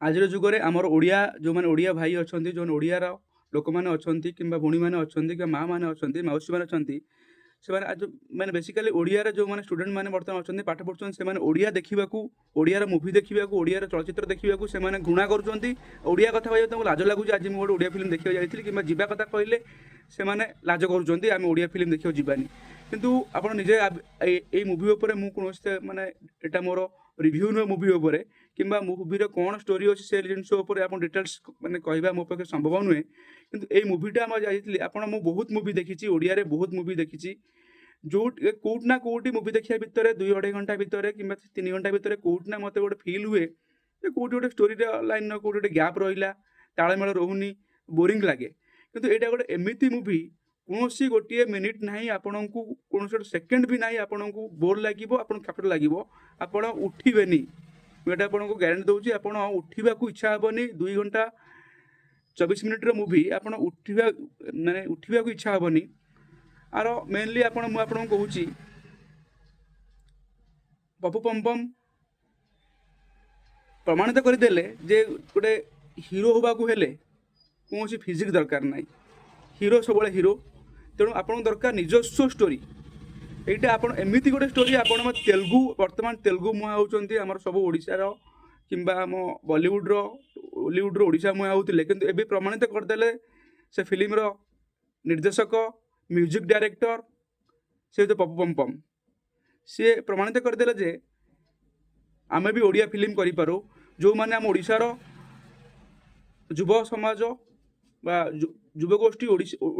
ଆଜିର ଯୁଗରେ ଆମର ଓଡ଼ିଆ, ଯେଉଁମାନେ ଓଡ଼ିଆ ଭାଇ ଅଛନ୍ତି, ଯେଉଁମାନେ ଓଡ଼ିଆର ଲୋକମାନେ ଅଛନ୍ତି କିମ୍ବା ଭଉଣୀମାନେ ଅଛନ୍ତି କିମ୍ବା ମାଆ ମାନେ ଅଛନ୍ତି, ମାଉସୀମାନେ ଅଛନ୍ତି, ସେମାନେ ଆଜି ମାନେ ବେସିକାଲି ଓଡ଼ିଆର ଯେଉଁମାନେ ଷ୍ଟୁଡେଣ୍ଟ ମାନେ ବର୍ତ୍ତମାନ ଅଛନ୍ତି, ପାଠ ପଢ଼ୁଛନ୍ତି, ସେମାନେ ଓଡ଼ିଆ ଦେଖିବାକୁ, ଓଡ଼ିଆର ମୁଭି ଦେଖିବାକୁ, ଓଡ଼ିଆର ଚଳଚ୍ଚିତ୍ର ଦେଖିବାକୁ ସେମାନେ ଘୃଣା କରୁଛନ୍ତି। ଓଡ଼ିଆ କଥା କହିବାକୁ ତାଙ୍କୁ ଲାଜ ଲାଗୁଛି। ଆଜି ମୁଁ ଗୋଟେ ଓଡ଼ିଆ ଫିଲ୍ମ ଦେଖିବାକୁ ଯାଇଥିଲି କିମ୍ବା ଯିବା କଥା କହିଲେ ସେମାନେ ଲାଜ କରୁଛନ୍ତି, ଆମେ ଓଡ଼ିଆ ଫିଲ୍ମ ଦେଖିବାକୁ ଯିବାନି। କିନ୍ତୁ ଆପଣ ନିଜେ ଏଇ ମୁଭି ଉପରେ ମୁଁ କୌଣସି ମାନେ ଏଇଟା ମୋର ରିଭ୍ୟୁ ନୁହେଁ ମୁଭି ଉପରେ କିମ୍ବା ମୁଭିର କ'ଣ ଷ୍ଟୋରି ଅଛି ସେ ଜିନିଷ ଉପରେ ଆପଣ ଡିଟେଲ୍ସ ମାନେ କହିବା ମୋ ପାଖେ ସମ୍ଭବ ନୁହେଁ। କିନ୍ତୁ ଏଇ ମୁଭିଟା ଆମେ ଯାଇଥିଲି ଆପଣ, ମୁଁ ବହୁତ ମୁଭି ଦେଖିଛି, ଓଡ଼ିଆରେ ବହୁତ ମୁଭି ଦେଖିଛି। ଯୋଉଠି କୋଉଠି ନା କୋଉଠି ମୁଭି ଦେଖିବା ଭିତରେ 2-2.5 ଘଣ୍ଟା ଭିତରେ କିମ୍ବା 3 ଘଣ୍ଟା ଭିତରେ କୋଉଠି ନା ମୋତେ ଗୋଟେ ଫିଲ୍ ହୁଏ ଯେ କୋଉଠି ଗୋଟେ ଷ୍ଟୋରିର ଲାଇନ୍ର କୋଉଠି ଗୋଟେ ଗ୍ୟାପ୍ ରହିଲା, ତାଳମେଳ ରହୁନି, ବୋରିଂ ଲାଗେ। କିନ୍ତୁ ଏଇଟା ଗୋଟେ ଏମିତି ମୁଭି, କୌଣସି ଗୋଟିଏ ମିନିଟ୍ ନାହିଁ ଆପଣଙ୍କୁ, କୌଣସି ଗୋଟେ ସେକେଣ୍ଡ ବି ନାହିଁ ଆପଣଙ୍କୁ ବୋର୍ ଲାଗିବ, ଆପଣଙ୍କୁ ଖାପଟ ଲାଗିବ। ଆପଣ ଉଠିବେନି, ମୁଁ ଏଇଟା ଆପଣଙ୍କୁ ଗ୍ୟାରେଣ୍ଟି ଦେଉଛି। ଆପଣ ଉଠିବାକୁ ଇଚ୍ଛା ହେବନି। 2 ଘଣ୍ଟା 24 ମିନିଟ୍ର ମୁଭି, ଆପଣ ଉଠିବା ମାନେ ଉଠିବାକୁ ଇଚ୍ଛା ହେବନି। ଆର ମେନଲି ଆପଣ, ମୁଁ ଆପଣଙ୍କୁ କହୁଛି, ପପୁ ପମ୍ପମ୍ ପ୍ରମାଣିତ କରିଦେଲେ ଯେ ଗୋଟେ ହିରୋ ହେବାକୁ ହେଲେ କୌଣସି ଫିଜିକ୍ ଦରକାର ନାହିଁ। ହିରୋ ସବୁବେଳେ ହିରୋ। ତେଣୁ ଆପଣଙ୍କୁ ଦରକାର ନିଜସ୍ୱ ଷ୍ଟୋରି। ଏଇଟା ଆପଣ ଏମିତି ଗୋଟେ ଷ୍ଟୋରି, ଆପଣ ତେଲୁଗୁ, ବର୍ତ୍ତମାନ ତେଲୁଗୁ ମୁହାଁ ହେଉଛନ୍ତି ଆମର ସବୁ ଓଡ଼ିଶାର କିମ୍ବା ଆମ ବଲିଉଡ଼ର, ଓଲିଉଡ଼ର ଓଡ଼ିଶା ମୁହାଁ ହେଉଥିଲେ। କିନ୍ତୁ ଏବେ ପ୍ରମାଣିତ କରିଦେଲେ ସେ ଫିଲ୍ମର ନିର୍ଦ୍ଦେଶକ, ମ୍ୟୁଜିକ୍ ଡାଇରେକ୍ଟର, ସେ ହେଉଛି ପପୁ ପମ୍ପମ୍। ସିଏ ପ୍ରମାଣିତ କରିଦେଲେ ଯେ ଆମେ ବି ଓଡ଼ିଆ ଫିଲ୍ମ କରିପାରୁ। ଯେଉଁମାନେ ଆମ ଓଡ଼ିଶାର ଯୁବ ସମାଜ ବା ଯୁବଗୋଷ୍ଠୀ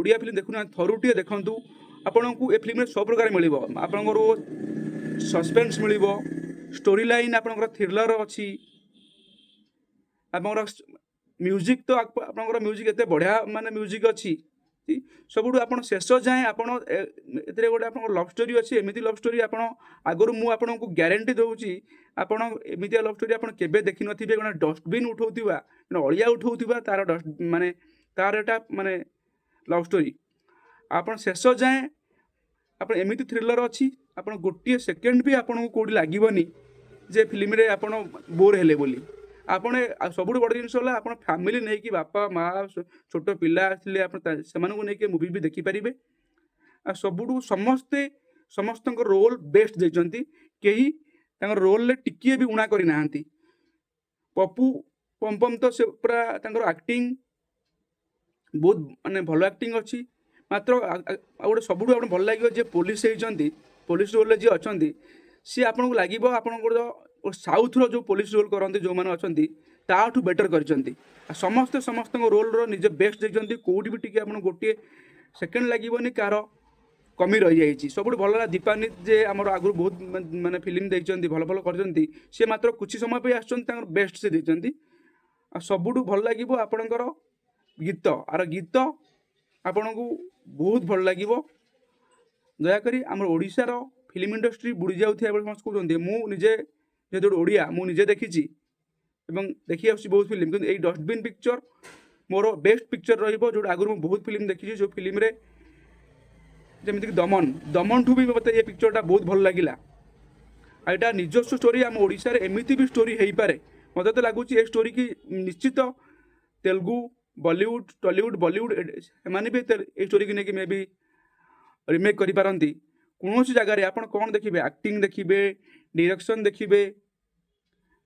ଓଡ଼ିଆ ଫିଲ୍ମ ଦେଖୁନାହାନ୍ତି, ଥରୁଟିଏ ଦେଖନ୍ତୁ। ଆପଣଙ୍କୁ ଏ ଫିଲ୍ମରେ ସବୁ ପ୍ରକାର ମିଳିବ। ଆପଣଙ୍କର ସସ୍ପେନ୍ସ ମିଳିବ, ଷ୍ଟୋରି ଲାଇନ୍ ଆପଣଙ୍କର ଥ୍ରିଲର ଅଛି, ଆପଣଙ୍କର ମ୍ୟୁଜିକ୍ ତ ଆପଣଙ୍କର ମ୍ୟୁଜିକ୍ ଏତେ ବଢ଼ିଆ ମାନେ ମ୍ୟୁଜିକ୍ ଅଛି ସବୁଠୁ ଆପଣ ଶେଷ ଯାଏଁ ଆପଣ ଏଥିରେ ଗୋଟେ ଆପଣଙ୍କର ଲଭ୍ ଷ୍ଟୋରି ଅଛି। ଏମିତି ଲଭ୍ ଷ୍ଟୋରି ଆପଣ ଆଗରୁ, ମୁଁ ଆପଣଙ୍କୁ ଗ୍ୟାରେଣ୍ଟି ଦେଉଛି, ଆପଣ ଏମିତିଆ ଲଭ୍ ଷ୍ଟୋରି ଆପଣ କେବେ ଦେଖିନଥିବେ। ଗୋଟେ ଡଷ୍ଟବିନ୍ ଉଠାଉଥିବା, ମାନେ ଅଳିଆ ଉଠାଉଥିବା ତାର ଡଷ୍ଟ ମାନେ ତାର ଏଇଟା ମାନେ ଲଭ୍ ଷ୍ଟୋରି। ଆପଣ ଶେଷ ଯାଏଁ ଆପଣ ଏମିତି ଥ୍ରିଲର ଅଛି, ଆପଣ ଗୋଟିଏ ସେକେଣ୍ଡ ବି ଆପଣଙ୍କୁ କେଉଁଠି ଲାଗିବନି ଯେ ଫିଲ୍ମରେ ଆପଣ ବୋର୍ ହେଲେ ବୋଲି। ଆପଣ ଆଉ ସବୁଠୁ ବଡ଼ ଜିନିଷ ହେଲା, ଆପଣ ଫ୍ୟାମିଲି ନେଇକି, ବାପା ମା, ଛୋଟ ପିଲା ଆସିଲେ ଆପଣ ସେମାନଙ୍କୁ ନେଇକି ମୁଭି ବି ଦେଖିପାରିବେ। ଆଉ ସବୁଠୁ ସମସ୍ତେ ସମସ୍ତଙ୍କ ରୋଲ୍ ବେଷ୍ଟ ଦେଇଛନ୍ତି। କେହି ତାଙ୍କ ରୋଲ୍ରେ ଟିକିଏ ବି ଉଣା କରିନାହାନ୍ତି। ପପୁ ପମ୍ପମ୍ ତ ସେ ପୁରା ତାଙ୍କର ଆକ୍ଟିଂ ବହୁତ ମାନେ ଭଲ ଆକ୍ଟିଂ ଅଛି। ମାତ୍ର ଆଉ ଗୋଟେ ସବୁଠୁ ଆପଣଙ୍କୁ ଭଲ ଲାଗିବ, ଯିଏ ପୋଲିସ ହେଇଛନ୍ତି, ପୋଲିସ ରୋଲ୍ରେ ଯିଏ ଅଛନ୍ତି, ସିଏ ଆପଣଙ୍କୁ ଲାଗିବ ଆପଣଙ୍କର ସାଉଥର ଯେଉଁ ପୋଲିସ ରୋଲ୍ କରନ୍ତି ଯେଉଁମାନେ ଅଛନ୍ତି, ତାଠୁ ବେଟର୍ କରିଛନ୍ତି। ଆଉ ସମସ୍ତେ ସମସ୍ତଙ୍କ ରୋଲ୍ର ନିଜ ବେଷ୍ଟ ଦେଇଛନ୍ତି। କେଉଁଠି ବି ଟିକେ ଆପଣ ଗୋଟିଏ ସେକେଣ୍ଡ ଲାଗିବନି କାହାର କମି ରହିଯାଇଛି। ସବୁଠୁ ଭଲ ହେଲା ଦୀପାନ୍ବିତ, ଯେ ଆମର ଆଗରୁ ବହୁତ ମାନେ ଫିଲ୍ମ ଦେଇଛନ୍ତି, ଭଲ ଭଲ କରିଛନ୍ତି। ସେ ମାତ୍ର କିଛି ସମୟ ପାଇଁ ଆସିଛନ୍ତି, ତାଙ୍କର ବେଷ୍ଟ ସେ ଦେଇଛନ୍ତି। ଆଉ ସବୁଠୁ ଭଲ ଲାଗିବ ଆପଣଙ୍କର ଗୀତ, ଆର ଗୀତ ଆପଣଙ୍କୁ ବହୁତ ଭଲ ଲାଗିବ। ଦୟାକରି ଆମର ଓଡ଼ିଶାର ଫିଲ୍ମ ଇଣ୍ଡଷ୍ଟ୍ରି ବୁଡ଼ି ଯାଉଥିବା ବେଳେ ସମସ୍ତେ କହୁଛନ୍ତି। ମୁଁ ନିଜେ ଯେହେତୁ ଗୋଟେ ଓଡ଼ିଆ, ମୁଁ ନିଜେ ଦେଖିଛି ଏବଂ ଦେଖି ଆସୁଛି ବହୁତ ଫିଲ୍ମ। କିନ୍ତୁ ଏଇ ଡଷ୍ଟବିନ୍ ପିକ୍ଚର ମୋର ବେଷ୍ଟ ପିକ୍ଚର ରହିବ, ଯେଉଁଟା ଆଗରୁ ମୁଁ ବହୁତ ଫିଲ୍ମ ଦେଖିଛି, ଯେଉଁ ଫିଲ୍ମରେ ଯେମିତିକି ଦମନ, ଦମନଠୁ ବି ମୋତେ ଏ ପିକ୍ଚରଟା ବହୁତ ଭଲ ଲାଗିଲା। ଆଉ ଏଇଟା ନିଜସ୍ୱ ଷ୍ଟୋରି। ଆମ ଓଡ଼ିଶାରେ ଏମିତି ବି ଷ୍ଟୋରି ହେଇପାରେ। ମୋତେ ତ ଲାଗୁଛି ଏ ଷ୍ଟୋରି କି ନିଶ୍ଚିତ ତେଲୁଗୁ, ବଲିଉଡ଼, ଟଲିଉଡ଼, ବଲିଉଡ଼ ଏମାନେ ବି ଏଇ ଷ୍ଟୋରିକି ନେଇକି ମେ ବି ରିମେକ୍ କରିପାରନ୍ତି। କୌଣସି ଜାଗାରେ ଆପଣ କ'ଣ ଦେଖିବେ? ଆକ୍ଟିଂ ଦେଖିବେ, ଡିରେକ୍ସନ୍ ଦେଖିବେ,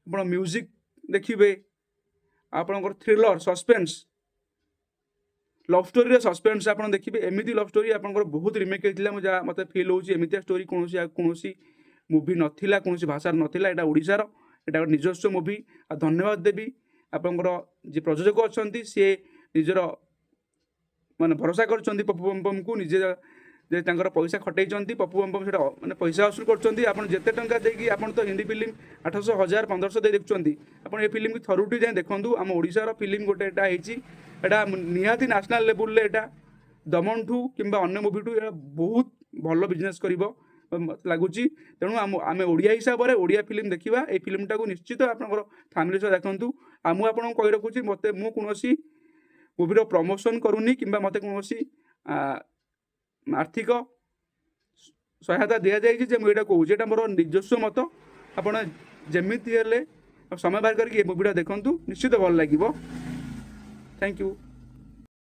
ଆପଣ ମ୍ୟୁଜିକ୍ ଦେଖିବେ, ଆପଣଙ୍କର ଥ୍ରିଲର, ସସ୍ପେନ୍ସ, ଲଭ୍ ଷ୍ଟୋରିର ସସ୍ପେନ୍ସ ଆପଣ ଦେଖିବେ। ଏମିତି ଲଭ୍ ଷ୍ଟୋରି ଆପଣଙ୍କର ବହୁତ ରିମେକ୍ ହେଇଥିଲା। ମୁଁ ଯାହା ମୋତେ ଫିଲ୍ ହେଉଛି, ଏମିତିଆ ଷ୍ଟୋରି କୌଣସି କୌଣସି ମୁଭି ନଥିଲା, କୌଣସି ଭାଷାର ନଥିଲା। ଏଇଟା ଓଡ଼ିଶାର, ଏଇଟା ଗୋଟେ ନିଜସ୍ୱ ମୁଭି। ଆଉ ଧନ୍ୟବାଦ ଦେବି ଆପଣଙ୍କର ଯିଏ ପ୍ରଯୋଜକ ଅଛନ୍ତି, ସିଏ ନିଜର ମାନେ ଭରସା କରିଛନ୍ତି ପପୁ ପମ୍ପମ୍କୁ, ନିଜେ ଯେ ତାଙ୍କର ପଇସା ଖଟେଇଛନ୍ତି। ପପୁ ପମ୍ପମ୍ ସେଇଟା ମାନେ ପଇସା ଅସୁଲ କରୁଛନ୍ତି। ଆପଣ ଯେତେ ଟଙ୍କା ଦେଇକି, ଆପଣ ତ ହିନ୍ଦୀ ଫିଲ୍ମ 800, 1000, 1500 ଦେଇ ଦେଖୁଛନ୍ତି, ଆପଣ ଏ ଫିଲ୍ମକୁ ଥରୁଟି ଯାଏଁ ଦେଖନ୍ତୁ। ଆମ ଓଡ଼ିଶାର ଫିଲ୍ମ ଗୋଟେ ଏଇଟା ହେଇଛି। ଏଇଟା ନିହାତି ନ୍ୟାସନାଲ୍ ଲେବୁଲରେ ଏଇଟା ଦମନଠୁ କିମ୍ବା ଅନ୍ୟ ମୁଭିଠୁ ଏଇଟା ବହୁତ ଭଲ ବିଜନେସ୍ କରିବ ମୋତେ ଲାଗୁଛି। ତେଣୁ ଆମେ ଓଡ଼ିଆ ହିସାବରେ ଓଡ଼ିଆ ଫିଲ୍ମ ଦେଖିବା। ଏଇ ଫିଲ୍ମଟାକୁ ନିଶ୍ଚିତ ଆପଣଙ୍କର ଫ୍ୟାମିଲି ସହ ଦେଖନ୍ତୁ। ଆଉ ମୁଁ ଆପଣଙ୍କୁ କହି ରଖୁଛି, ମୋତେ ମୁଁ କୌଣସି ମୁଭିର ପ୍ରମୋସନ୍ କରୁନି କିମ୍ବା ମୋତେ କୌଣସି ଆର୍ଥିକ ସହାୟତା ଦିଆଯାଇଛି ଯେ ମୁଁ ଏଇଟା କହୁଛି। ଏଇଟା ମୋର ନିଜସ୍ୱ ମତ। ଆପଣ ଯେମିତି ହେଲେ ସମୟ ବାହାର କରିକି ଏ ମୁଭିଟା ଦେଖନ୍ତୁ, ନିଶ୍ଚିତ ଭଲ ଲାଗିବ। Thank you.